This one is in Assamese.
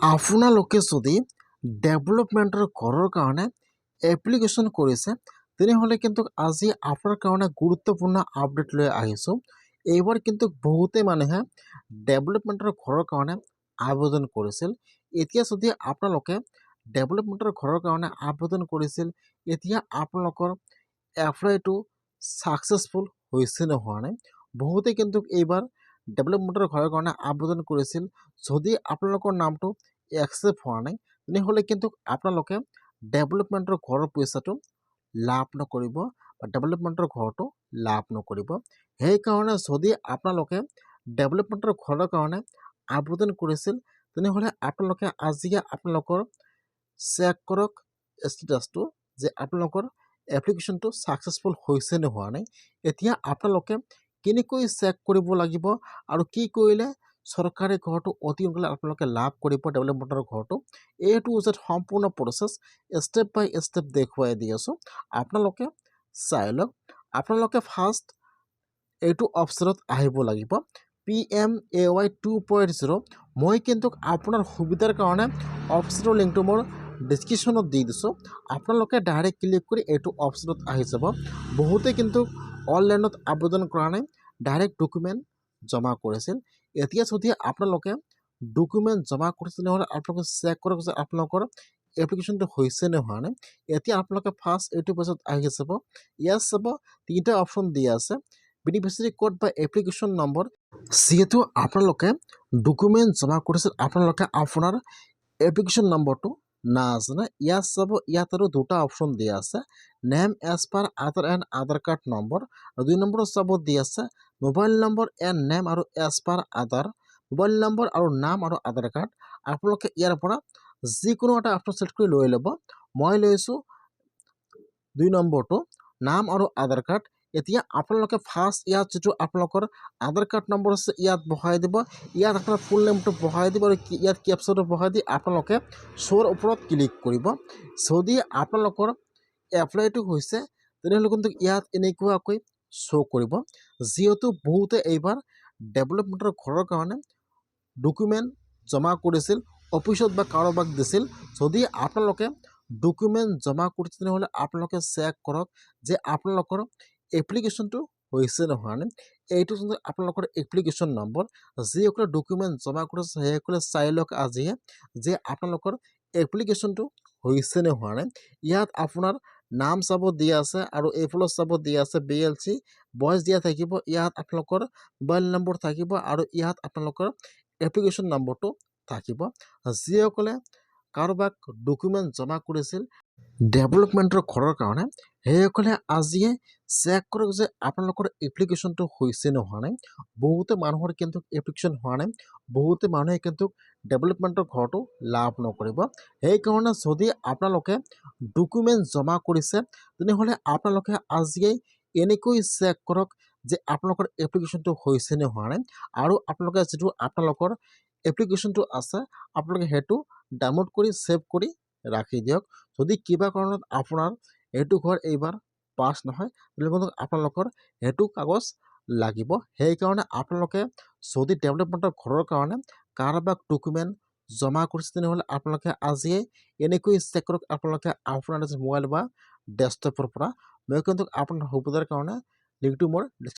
আপোনালোকে যদি ডেভেলপমেণ্টৰ ঘৰৰ কাৰণে এপ্লিকেশ্যন কৰিছে, তেনেহ'লে কিন্তু আজি আপোনাৰ কাৰণে গুৰুত্বপূৰ্ণ আপডেট লৈ আহিছোঁ। এইবাৰ কিন্তু বহুতে মানুহে ডেভেলপমেণ্টৰ ঘৰৰ কাৰণে আবেদন কৰিছিল। এতিয়া যদি আপোনালোকে ডেভেলপমেণ্টৰ ঘৰৰ কাৰণে আবেদন কৰিছিল, এতিয়া আপোনালোকৰ এপ্লাইটো ছাকচেছফুল হৈছে নে হোৱা নাই? বহুতে কিন্তু এইবাৰ ডেভেলপমেণ্টৰ ঘৰৰ কাৰণে আবেদন কৰিছিল। যদি আপোনালোকৰ নামটো একচেপ্ট হোৱা নাই, তেনেহ'লে কিন্তু আপোনালোকে ডেভেলপমেণ্টৰ ঘৰৰ পইচাটো লাভ নকৰিব বা ডেভেলপমেণ্টৰ ঘৰটো লাভ নকৰিব। সেইকাৰণে যদি আপোনালোকে ডেভেলপমেণ্টৰ ঘৰৰ কাৰণে আবেদন কৰিছিল, তেনেহ'লে আপোনালোকে আজিয়ে আপোনালোকৰ চেক কৰক ষ্টেটাছটো যে আপোনালোকৰ এপ্লিকেশ্যনটো ছাকচেছফুল হৈছে নে হোৱা নাই। এতিয়া আপোনালোকে কেনেকৈ চেক কৰিব লাগিব আৰু কি কৰিলে চৰকাৰী ঘৰটো অতি সোনকালে আপোনালোকে লাভ কৰিব ডেভেলপমেণ্টৰ ঘৰটো, এ টু জেড সম্পূৰ্ণ প্ৰচেছ ষ্টেপ বাই ষ্টেপ দেখুৱাই দি আছোঁ। আপোনালোকে চাই লওক। আপোনালোকে ফাৰ্ষ্ট এইটো অপশ্যনত আহিব লাগিব, PMAY 2.0। মই কিন্তু আপোনাৰ সুবিধাৰ কাৰণে অপশ্যনৰ লিংকটো মোৰ ডিছক্ৰিপশ্যনত দি দিছোঁ। আপোনালোকে ডাইৰেক্ট ক্লিক কৰি এইটো অপশ্যনত আহি যাব। বহুতে কিন্তু অনলাইনত আবেদন কৰা নাই, ডাইৰেক্ট ডকুমেণ্ট জমা কৰিছিল। এতিয়া যদি আপোনালোকে ডকুমেণ্ট জমা কৰিছিল, তেনেহ'লে আপোনালোকে চেক কৰক যে আপোনালোকৰ এপ্লিকেশ্যনটো হৈছে নে হোৱা নাই। এতিয়া আপোনালোকে ফাৰ্ষ্ট এইটো পেজত আহি যাব। ইয়াত চাব, তিনিটা অপশ্যন দিয়া আছে, বেনিফিচিয়াৰী কোড বা এপ্লিকেশ্যন নম্বৰ। যিহেতু আপোনালোকে ডকুমেণ্ট জমা কৰিছিল, আপোনালোকে আপোনাৰ এপ্লিকেশ্যন নম্বৰটো নাজানে। ইয়াত চাব, ইয়াত আৰু দুটা অপশ্যন দিয়া আছে, name as per Aadhaar and Aadhaar card number আৰু দুই নম্বৰত চাব দি আছে মোবাইল নম্বৰ এণ্ড নেম আৰু এজ পাৰ আধাৰ। মোবাইল নম্বৰ আৰু নাম আৰু আধাৰ কাৰ্ড, আপোনালোকে ইয়াৰ পৰা যিকোনো এটা অপশ্যন চিলেক্ট কৰি লৈ ল'ব। মই লৈছোঁ দুই নম্বৰটো, নাম আৰু আধাৰ কাৰ্ড। এতিয়া আপোনালোকে ফাৰ্ষ্ট ইয়াত যিটো আপোনালোকৰ আধাৰ কাৰ্ড নম্বৰ আছে, ইয়াত বহাই দিব। ইয়াত আপোনাৰ ফুল নেমটো বহাই দিব আৰু ইয়াত কেপচাটো বহাই দি আপোনালোকে শ্ব'ৰ ওপৰত ক্লিক কৰিব। যদি আপোনালোকৰ এপ্লাইটো হৈছে, তেনেহ'লে কিন্তু ইয়াত এনেকুৱাকৈ শ্ব' কৰিব। যিহেতু বহুতে এইবাৰ ডেভেলপমেণ্টৰ ঘৰৰ কাৰণে ডকুমেণ্ট জমা কৰিছিল, অফিচত বা কাৰোবাক দিছিল। যদি আপোনালোকে ডকুমেণ্ট জমা কৰিছে, তেনেহ'লে আপোনালোকে চেক কৰক যে আপোনালোকৰ এপ্লিকেশ্যনটো হৈছে নে হোৱা নাই। এইটো যোনটো আপোনালোকৰ এপ্লিকেশ্যন নম্বৰ, যিসকলে ডকুমেণ্ট জমা কৰিছে, সেইসকলে চাই লওক আজিয়ে যে আপোনালোকৰ এপ্লিকেশ্যনটো হৈছে নে হোৱা নাই। ইয়াত আপোনাৰ নাম চাব দিয়া আছে আৰু এইফালত চাব দিয়া আছে বিএলচি বইজ দিয়া থাকিব। ইয়াত আপোনালোকৰ মোবাইল নম্বৰ থাকিব আৰু ইয়াত আপোনালোকৰ এপ্লিকেশ্যন নম্বৰটো থাকিব। যিসকলে কাৰোবাক ডকুমেণ্ট জমা কৰিছিল ডেভেলপমেণ্টৰ ঘৰৰ কাৰণে, সেইসকলে আজিয়ে চেক কৰক যে আপোনালোকৰ এপ্লিকেশ্যনটো হৈছে নে হোৱা নাই। বহুতে মানুহৰ কিন্তু এপ্লিকেশ্যন হোৱা নাই। বহুতে মানুহে কিন্তু ডেভেলপমেণ্টৰ ঘৰটো লাভ নকৰিব। সেইকাৰণে যদি আপোনালোকে ডকুমেণ্ট জমা কৰিছে, তেনেহ'লে আপোনালোকে আজিয়েই এনেকৈ চেক কৰক যে আপোনালোকৰ এপ্লিকেশ্যনটো হৈছে নে হোৱা নাই আৰু আপোনালোকে যিটো আপোনালোকৰ এপ্লিকেশ্যনটো আছে, আপোনালোকে সেইটো ডাউনলোড কৰি ছেভ কৰি ৰাখি দিয়ক। যদি কিবা কাৰণত আপোনাৰ এইটো ঘৰ এইবাৰ পাছ নহয়, তেনেহ'লে আপোনালোকৰ সেইটো কাগজ লাগিব। সেইকাৰণে আপোনালোকে যদি ডেভেলপমেণ্টৰ ঘৰৰ কাৰণে কাৰোবাক ডকুমেণ্ট জমা কৰিছে, তেনেহ'লে আপোনালোকে আজিয়ে এনেকৈ চেক কৰক আপোনালোকে আপোনাৰ মোবাইল বা ডেস্কটপৰ পৰা। মই কিন্তু আপোনাৰ সুবিধাৰ কাৰণে লিংকটো মোৰ